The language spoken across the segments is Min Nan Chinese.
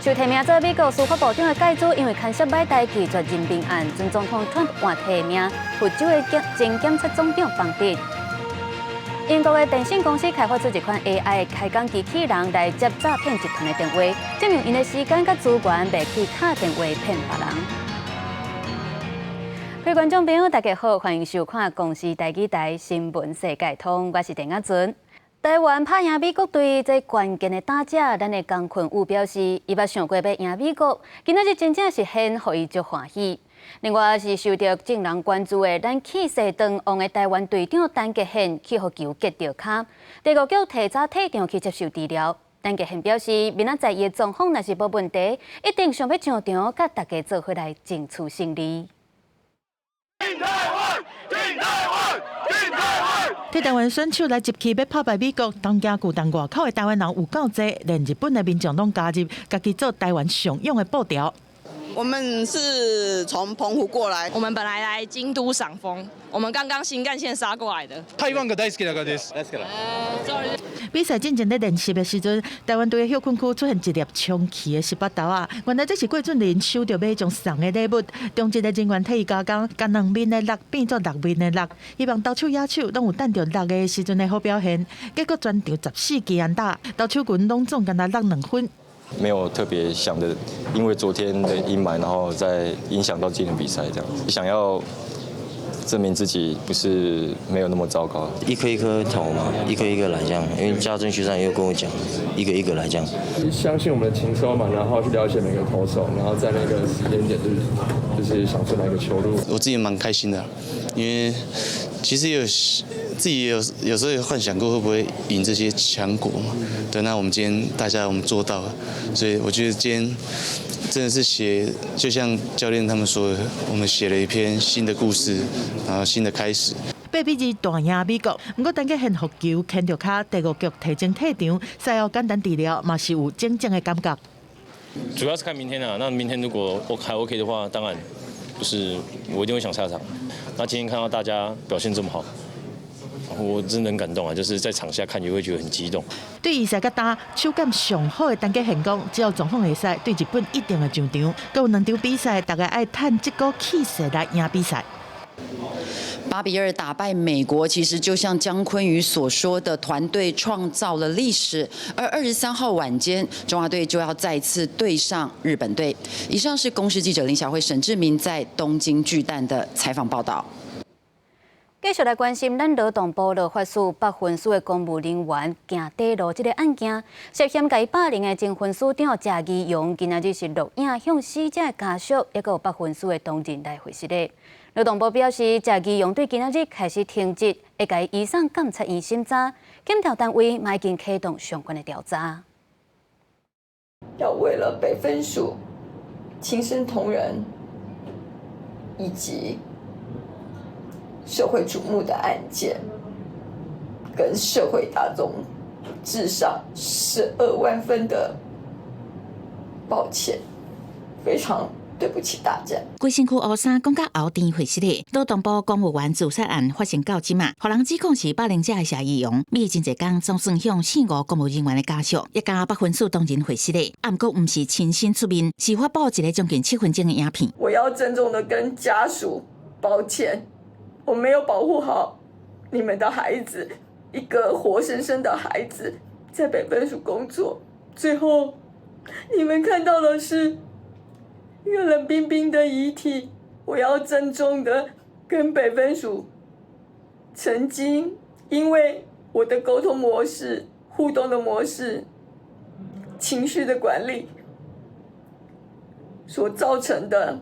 受提名做美國司法部長的蓋茲，因為牽涉買台拒絕任命案，前總統川普換提名佛州的前檢察總長幫職。英國的電信公司開發出一款 AI 開講機器人來接詐騙集團的電話，證明𪜶的時間佮資源袂去敲電話騙別人。各位觀眾朋友，大家好，歡迎收看《公視台語台新聞世界通》，我是鄭亞尊。台灣拍贏美國隊這關鍵的打者，咱的江坤宇表示，伊捌想過欲贏美國，今仔日真正實現，予伊足歡喜。另外是受著眾人關注的，咱氣勢當旺的台灣隊長陳傑憲去予球擊著跤，第五局提早退場去接受治療。陳傑憲表示，明仔載伊的狀況若是無問題，一定想欲上場，佮大家做伙來爭取勝利。挺台灣，挺台灣，挺台灣。替台灣選手來集氣欲拍敗美國，東京巨蛋外口的台灣人有夠濟，連日本的民眾攏加入，家己做台灣上勇的布條。我們是從澎湖過來，我們本來來京都賞楓，我們剛剛新幹線殺過來的。台灣が大好きだからです。比賽進前咧練習的時陣，台灣隊的歇睏區出現一粒充氣的十八豆仔，原來這是郭俊麟收著馬將送的禮物。中職的人員替伊加工，將兩面的六變做六面的六，希望投手野手攏有等著六的時陣的好表現。結果全場14支安打，投手群攏總干焦落2分。沒有特別想的，因為昨天的陰霾，然後再影響到今天比賽，這樣子想要證明自己不是沒有那麼糟糕。一顆一顆投嘛，一顆一顆來這樣，因為家政學長又跟我講，一個一個來這樣。相信我們的情臊嘛，然後去了解每個投手，然後在那個時間點就是想出哪個球路。我自己蠻開心的，因為其實有自己有時候有幻想過會不會贏這些強國嘛。對，那我們今天大家我們做到了，所以我覺得今天真的是寫，就像教練他們說的，我們寫了一篇新的故事，然後新的開始。8比2大贏美國，毋過陳傑憲予球牽著跤，第五局提前退場，賽後簡單治療嘛是有種種的感覺。主要是看明天啊，那明天如果我還 OK 的話，當然就是我一定會想下場。那今天看到大家表現這麼好，我真的很感動啊！就是在場下看也會覺得很激動。對伊賽甲打手感上好的陳傑憲講，只要狀況會使，對日本一定會上場。閣有兩場比賽，大家愛趁這股氣勢來贏比賽。 8比2打敗美國，其實就像江坤宇所說的，團隊創造了歷史。而23號晚間，中華隊就要再次對上日本隊。以上是公視記者林小慧、沈志明在東京巨蛋的採訪報道。繼續來關心咱勞動部落發署北分署的公務人員行短路這個案件，涉嫌共伊霸凌的前分署長謝宜容，今仔日是錄影向死者家屬，抑閣有北分署的同仁來回釋的。勞動部表示，謝宜容對今仔日開始停職，會共伊移送監察院審查，檢調單位嘛已經啟動相關的調查。要為了北分署親身同仁以及社會矚目的案件，跟社會大眾致上12萬分的抱歉，非常對不起大家。規身軀烏衫講甲喉甜會失的，勞動部公務員自殺案發生到這馬，予人指控是霸凌者的謝宜容，伊真濟工總算向死五公務人員的家屬，一家北分署同仁會失的，毋過毋是親身出面，是發布一個將近7分鐘的影片。我要鄭重的跟家屬抱歉。我沒有保護好你們的孩子，一個活生生的孩子在北分署工作，最後你們看到的是一個冷冰冰的遺體。我要鄭重的跟北分署曾經因為我的溝通模式、互動的模式、情緒的管理所造成的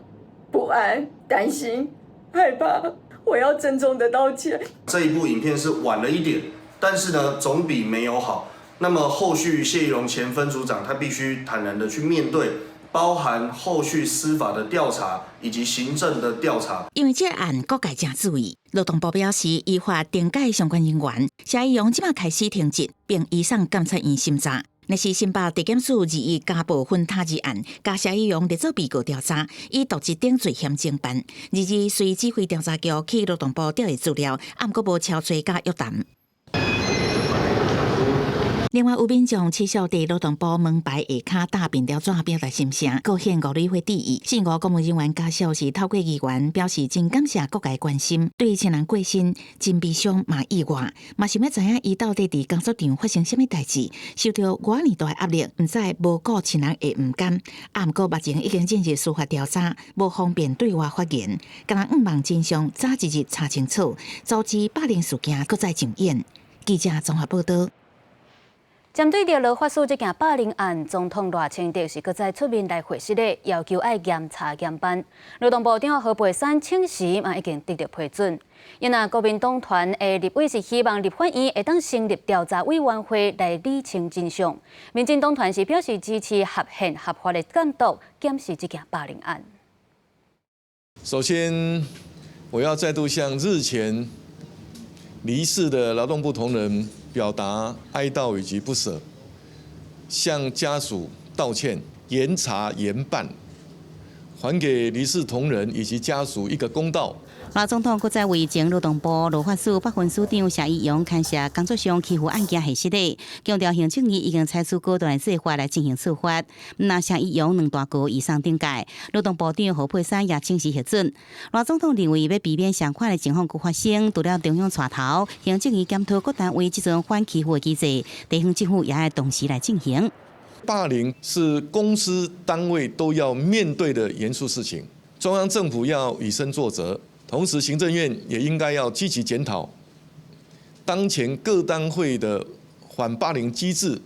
不安、擔心、害怕。我要鄭重的道歉。這一部影片是晚了一點，但是呢，總比沒有好。那麼後續謝宜容前分署長他必須坦然的去面對，包含後續司法的調查以及行政的調查。因為這個案各界誠注意，勞動部表示依法懲戒相關人員，謝宜容這馬開始停職，並移送監察院審查。若是新北地檢署擬以家暴混他之案，共謝宜容列做被告調查，以瀆職等罪嫌偵辦。22日隨指揮調查局去勞動部調查資料，毋過無超揣佮約談。另外有民眾持續佇勞動部門牌下跤搭便條紙表達心聲，閣獻五蕊花致意。四五公務人員家屬是透過議員表示真感謝各界關心，對親人過身真悲傷嘛意外，嘛想欲知影伊到底佇工作場發生啥物代誌，受著偌爾大壓力，毋知無顧親人會毋甘。啊，毋過目前已經進入司法調查，無方便對外發言。敢若向望真相早一日查清楚，阻止霸凌事件閣再上演。記者綜合報道。針對著羅發署這件霸凌案，總統賴清德是閣再出面來回釋咧，要求愛嚴查嚴辦。勞動部長何佩珊請辭嘛已經得到批准。因為國民黨團的立委是希望立法院會當成立調查委員會來理清真相。民進黨團是表示支持合憲合法的監督檢視這件霸凌案。首先，我要再度向日前離世的勞動部同仁表達哀悼以及不捨，向家屬道歉，嚴查嚴辦，還給離世同仁以及家屬一個公道。賴總統閣再為前勞動部羅發署北分署長謝宜容牽涉工作上欺負案件核實的，強調行政院已經採取果斷的做法來進行處罰。毋但謝宜容兩大告移送懲戒，勞動部長何佩珊也請辭核准。賴總統認為欲避免相款的情況閣發生，除了中央帶頭，行政院檢討各單位這陣反欺負的機制，地方政府也愛同時來進行。霸凌是公司單位都要面對的嚴肅事情，中央政府要以身作則。同時，行政院也應該要積極檢討當前各單位的反霸凌機制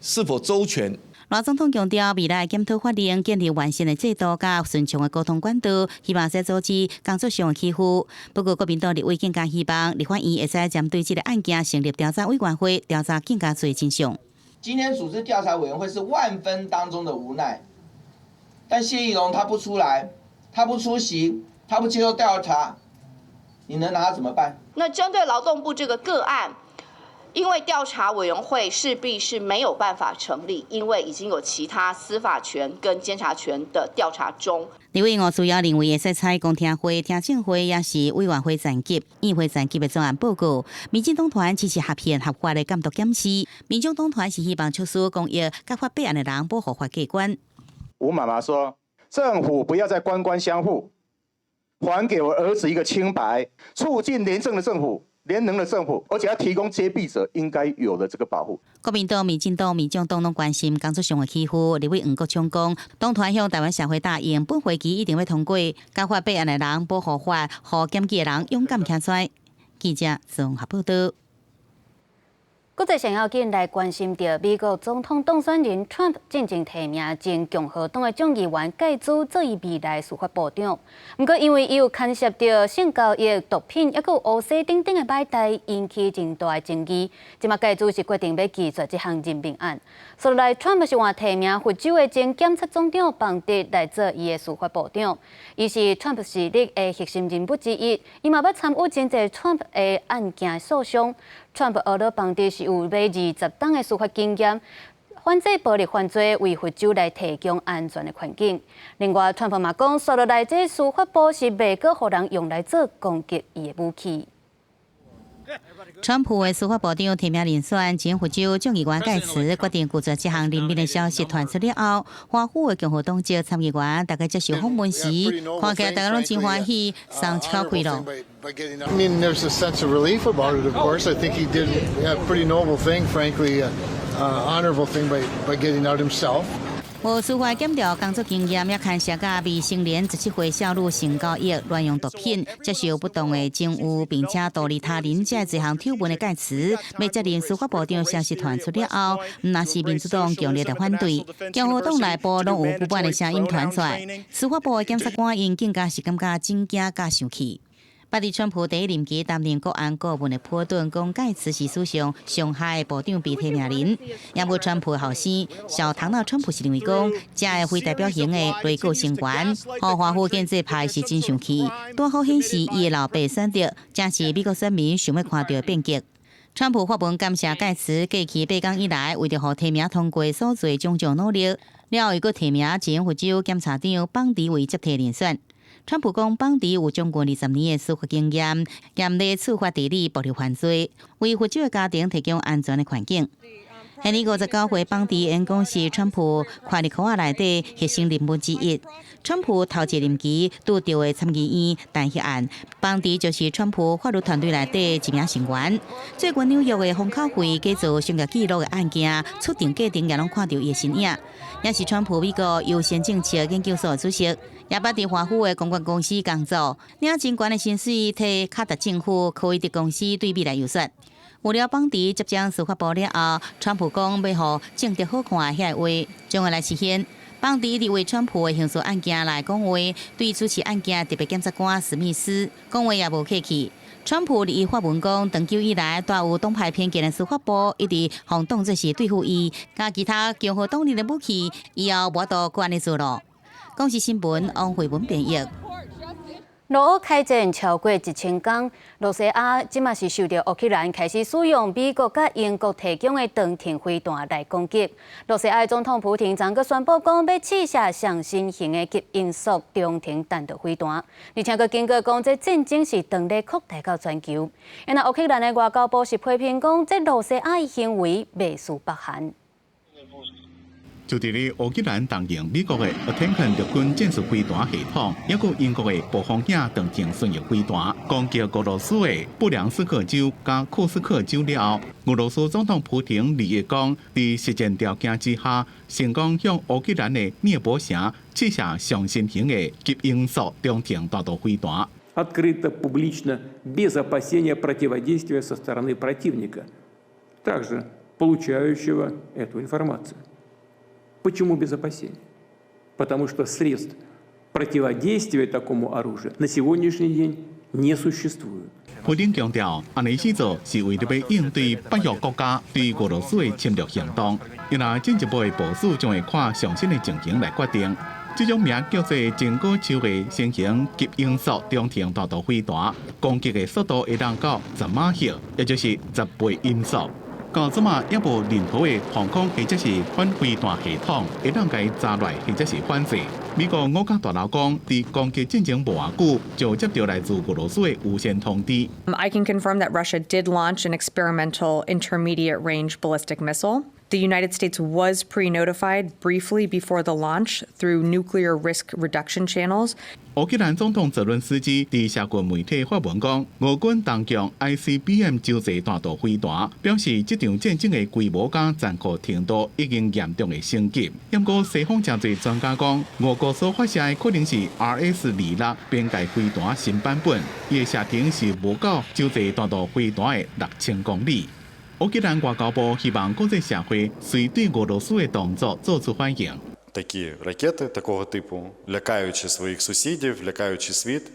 是否周全。賴總統強調，未來檢討法令，建立完善的制度，佮順暢的溝通管道，希望會使阻止工作上的欺負。不過，國民黨立委更加希望立法院會使針對這個案件成立調查委員會，調查更加濟真相。今天組織調查委員會是萬分當中的無奈，但謝宜容他不出來，他不出席。他不接受調查，你能拿他怎麼辦？那針對勞動部這個個案，因為調查委員會勢必是沒有辦法成立，因為已經有其他司法權跟監察權的調查中。立委吳思瑤認為會使採公聽會、聽證會，抑是委員會層級、議會層級的專案報告。民進黨團支持合憲合法的監督檢視，民眾黨團是希望促使公益佮發弊案的人保護法過關。吳媽媽說：政府不要再官官相護。還給我兒子一個清白，促進廉政的政府、廉能的政府，而且要提供揭弊者應該有的這個保護。國民黨、民進黨、民眾黨攏關心工作上的欺負。立委黃國昌講，黨團向台灣社會答應，本會期一定會通過，共發弊案的人保護法，予檢舉的人勇敢站出來。記者綜合報道。國際上要緊來關心著美國總統當選人 Trump 進前提名前共和黨的眾議員蓋茲做伊未來司法部長。毋過因為伊有牽涉著性交易、毒品，抑閣有烏西等等的歹代，引起真大的爭議。這馬蓋茲是決定欲拒絕這項任命案。所以來 Trump 是換提名佛州的前檢察總長邦德來做伊的司法部長。伊是 Trump 勢力的核心人物之一，伊嘛捌參與真濟 Trump 的案件訴訟。川普學了邦德是有欲20冬的司法經驗，反制暴力犯罪，為佛州來提供安全的環境。另外，川普嘛講，紲落來這司法部是袂閣予人用來做攻擊伊的武器。川普的司法部長提名人選前佛州眾議員蓋茨決定拒絕這項任命的消息傳出了後，華府的共和黨籍參議員逐家接受訪問時，看起來大家攏真歡喜，鬆一口氣咯。 I mean, there's a sense of relief about it, of course. I think he did a pretty noble thing, frankly, honorable thing by getting out himself. 無司法檢調工作經驗，也牽涉佮未成年17歲少女性交易、亂用毒品、接受不當的贈與，並且圖利他人這幾項醜聞的蓋茨，欲接任司法部長消息傳出了後，毋但是民主黨強烈的反對，共和黨內部攏有不滿的聲音傳出來。司法部的檢察官𪜶更加是感覺真驚佮生氣。巴蒂川普第一任期擔任國安顧問的波頓講，蓋茨是史上上害的部長被提名人。也無川普後生小唐納川普是認為講，這个非代表型的內閣成員，予華府建制派是真生氣。拄好顯示伊的老爸選擇，正是美國選民想欲看著的變革。川普發文感謝蓋茨過去8工以來為著予提名通過所做種種努力，了後伊閣提名前佛州檢察長邦迪為接替人選。川普講，邦迪有將近20年的司法經驗，嚴厲處罰治理暴力犯罪，為佛州的家庭提供安全的環境。現年59歲邦迪因講是川普權力圈仔內底核心人物之一。川普頭一任期拄著的參議院彈劾案，邦迪就是川普法律團隊內底一名成員。最近紐約的封口費假造商業記錄的案件，出庭過程也攏看著伊的身影。也是川普美國優先政策研究所的主席，也捌佇華府的公關公司工作，領真懸的薪水替卡達政府、科威特公司對美來遊說。為了邦迪執掌司法部了後，川普講欲予政治好看的遐个話，將會來實現。邦迪一直為川普的刑事案件來講話，對主持案件特別檢察官史密斯講話也無客氣。川普佇伊發文講，長久以來帶有黨派偏見的司法部一直予當作是對付伊，佮其他共和黨人的武器，以後無法度閣按呢做囉。公視新聞王慧文編譯。俄烏開戰超過1000工，羅西亞這馬是受著烏克蘭開始使用美國佮英國提供的長程飛彈來攻擊。羅西亞總統普廷昨閣宣布講，欲試射上新型的極音速中程彈道飛彈，而且閣警告講，這戰爭是當咧擴大到全球。那烏克蘭的外交部是批評講，這羅西亞的行為袂輸北韓。就佇咧烏克蘭動用美國的 ATACMS 陸軍戰術飛彈系統，抑閣英國的暴風影長程巡弋飛彈，攻擊俄羅斯的布良斯克州佮庫斯克州了後，俄羅斯總統普廷二一講，佇實戰條件之下，成功向烏克蘭的聶波城試射上新型的極音速中程彈道飛彈。 Открыто, публично, без опасения противодействия со стороны противника, также получающего эту информацию. Почему без опасений? Потому что средств противодействия такому оружию на сегодняшний день не существует. 普丁強調，按呢勢做是為著欲應對北約國家對俄羅斯的侵略行動。因為進一步的部署將會看上新的情形來決定。這種名叫做榛果樹的新型極音速中程彈道飛彈，攻擊的速度會當到10馬赫，也就是10倍音速。到這馬猶無任何的防空或者是反飛彈系統會當共伊查落或者是反制。美國五角大樓講，佇攻擊進前無偌久，就接著來自俄羅斯的預先通知。 I can confirm that Russia did launch an experimental intermediate range ballistic missile. The United States was pre-notified briefly before the launch through nuclear risk reduction channels. 烏克蘭總統澤倫斯基佇社群媒體發文講，俄軍動用 ICBM 洲際彈道飛彈，表示這場戰爭的規模佮殘酷程度已經嚴重的升級。不過西方誠濟專家講，俄國所發射的可能是 RS-26邊界飛彈新版本，伊的射程是無到洲際彈道飛彈的6000公里。烏克蘭外交部希望國際社會隨對俄羅斯的動作做出反應。 Такі ракети такого типу, лякаючи своїх сусідів, лякаючи світ,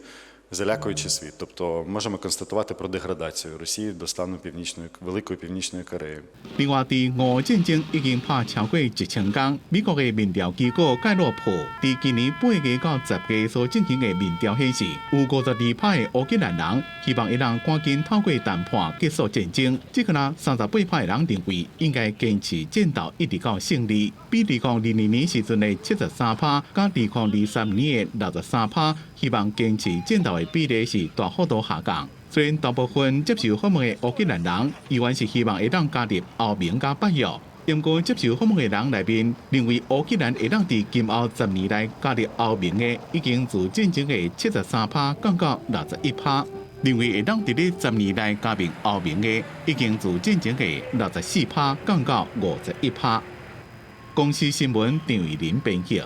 залякуючи світ. Тобто можемо констатувати про деградацію Росії до стану Північної Великої Північної Кореї. 另外，佇俄烏戰爭已經拍超過1000工，美國的民調機構蓋洛普佇今年8月到10月所進行的民調顯示，有52%的烏克蘭人希望會當趕緊透過談判結束戰爭，只閣焦38%的人認為應該堅持戰鬥一直到勝利，比2022年時陣的73%，佮2023年的63%，希望堅持戰鬥的比例是大幅度下降。雖然大部分接受訪問的烏克蘭人，依然是希望會當加入歐盟佮北約，不過接受訪問的人內面，認為烏克蘭會當佇今後10年內加入歐盟的，已經自進前的73%降到61%；認為會當佇咧十年內加入歐盟的，已經自進前的64%降到51%。公視新聞張偉林編譯。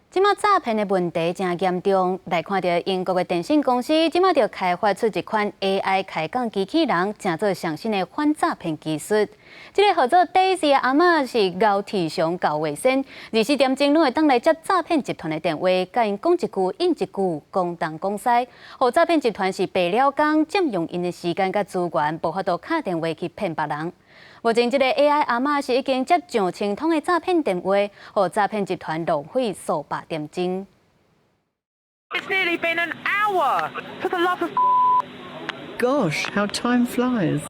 這馬詐騙的問題誠嚴重，來看著英國的電信公司，這馬就開發出一款 AI 開講機器人，成做上新的反詐騙技術。這个號做 Daisy 的阿嬤是𠢕鐵常厚話仙，24點鐘攏會當來接詐騙集團的電話，共𪜶講一句應一句，講東講西，予詐騙集團是白了工，佔用𪜶的時間佮資源，無法度敲電話去騙別人。目前這个 AI 阿嬤是已經接上千通的詐騙電話，予詐騙集團浪費數百點鐘。 It's nearly been an hour. For the love of Gosh, how time flies.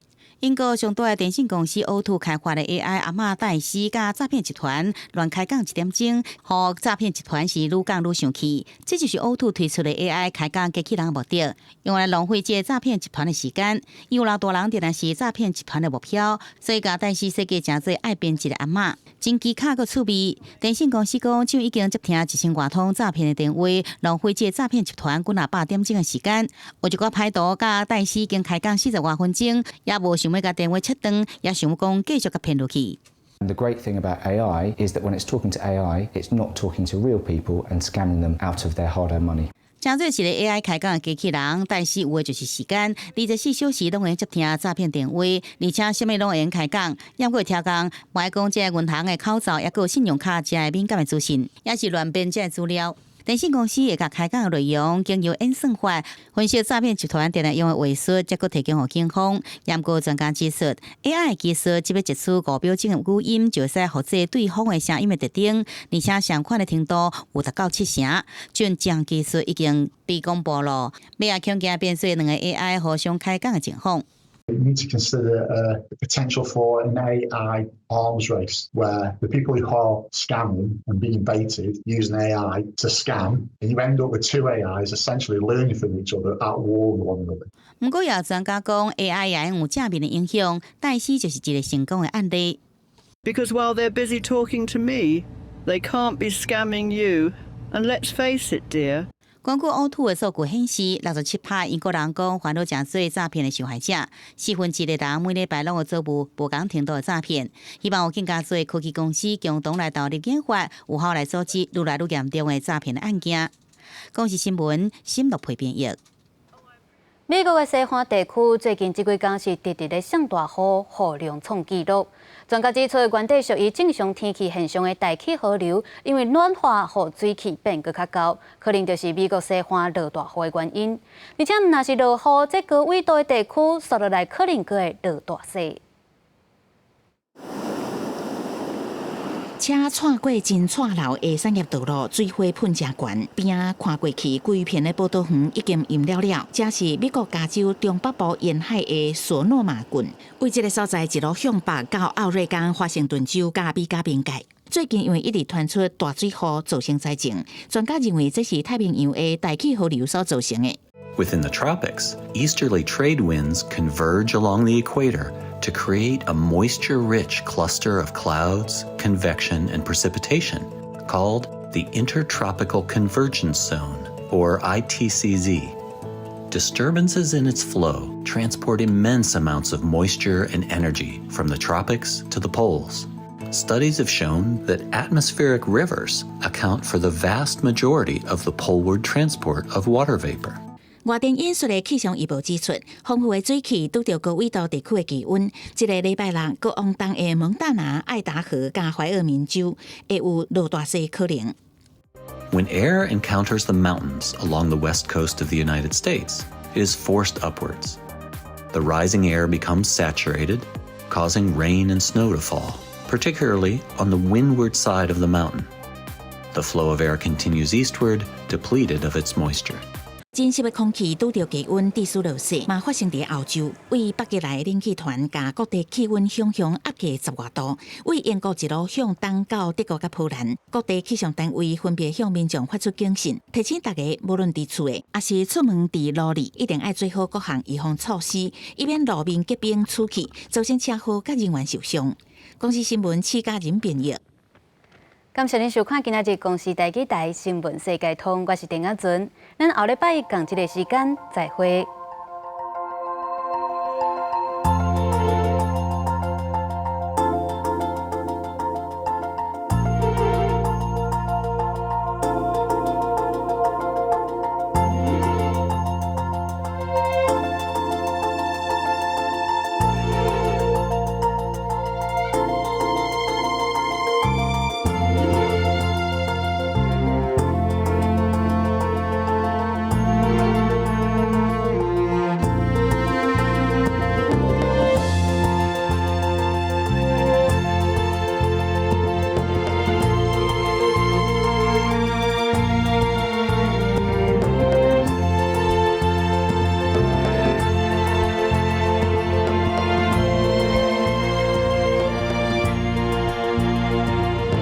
英國上大的電信公司 O2 開發的 AI 阿嬤黛絲佮詐騙集團亂開講一點鐘，予詐騙集團是愈講愈生氣。這就是 O2 推出的 AI 開講機器人目的，用來浪費這個詐騙集團的時間。有老大人定定是詐騙集團的目標，所以共黛絲設計成做愛編織的阿嬤，真機巧閣趣味。電信公司講，就已經接聽1000外通詐騙的電話，浪費這個詐騙集團幾若百點鐘的時間。有一寡歹徒佮黛絲已經開講40外分鐘，也無想欲共電話切斷，也想欲講繼續共騙落去。 The great thing about AI is that when it's talking to AI, it's not talking to real people and scamming them out of their hard-earned money. 成做一個 AI 開講的機器人，黛絲有的就是時間，24小時攏會接聽詐騙電話，而且啥物攏會用開講。猶閣會聽講，無愛講這個銀行的口罩，抑閣有信用卡這个敏感的資訊，也是亂編這個資料。電信公司會共開講的內容，經由演算法分析詐騙集團定定用的話術，才閣提供予警方。毋過專家指出，AI 技術只欲截取5秒鐘的語音，就會使複製對方的聲音的特徵，而且相款的程度有達到七成。這項技術已經被公布了，欲也恐驚變做兩個 AI 互相開講的情況。 You need to consider the potential for an AI arms race where the people who are scamming and being baited use an AI to scam, and you end up with two AIs essentially learning from each other at war with one another. 毋過，也有專家講，AI 也有正面的影響，黛絲就是一個成功的案例。 Because while they're busy talking to me, they can't be scamming you. And let's face it, dear. 根據 O2 的數據顯示，67%英國人講煩惱成做詐騙的受害者，1/4的人每禮拜攏會遭遇無仝程度的詐騙。希望有更加濟科技公司共同來投入研發，有效來阻止愈來愈嚴重的詐騙的案件。公視新聞，新樂培編譯。美國的西岸地區最近這幾工是直直咧落大雨，雨量創紀錄。專家指出，原底屬於正常天氣現象的大氣河流，因為暖化，予水汽變閣較厚，可能就是美國西岸落大雨的原因。而且毋但是落雨，這高緯度的地區，紲落來可能閣會落大雪。車竄過真蔡老的產業道路，水花噴誠懸，邊仔看過去，規片的葡萄園已經淹了了。這是美國加州中北部沿海的索諾瑪郡，位這个所在一路向北到奧瑞岡、華盛頓州佮美加邊界。最近因為一直傳出大水雨造成災情，專家認為這是太平洋的大氣河流所造成的。 Within the tropics, easterly trade winds converge along the equator to create a moisture-rich cluster of clouds, convection, and precipitation called the Intertropical Convergence Zone, or ITCZ. Disturbances in its flow transport immense amounts of moisture and energy from the tropics to the poles. Studies have shown that atmospheric rivers account for the vast majority of the poleward transport of water vapor. 外電引述的氣象預報指出，豐富的水汽拄著高緯度地區的氣溫，這個禮拜六，閣往東的蒙大拿、愛達荷佮懷俄明州會有落大雪可能。 When air encounters the mountains along the west coast of the United States, it is forced upwards. The rising air becomes saturated, causing rain and snow to fall, particularly on the windward side of the mountain. The flow of air continues eastward, depleted of its moisture. 真濕的空氣拄著低溫，致使落雪，嘛發生佇歐洲。位北極來的冷氣團，共各地氣溫向向壓低10外度。位英國一路向東到德國佮波蘭，各地氣象單位分別向民眾發出警訊，提醒大家無論佇厝的，抑是出門佇路裡，一定愛做好各項預防措施，以免路面結冰出去，造成車禍佮人員受傷。公視新聞，施嘉仁編譯。感謝您收看今仔日公視台語台新聞世界通，我是鄭亞純。咱後禮拜仝這个時間再會。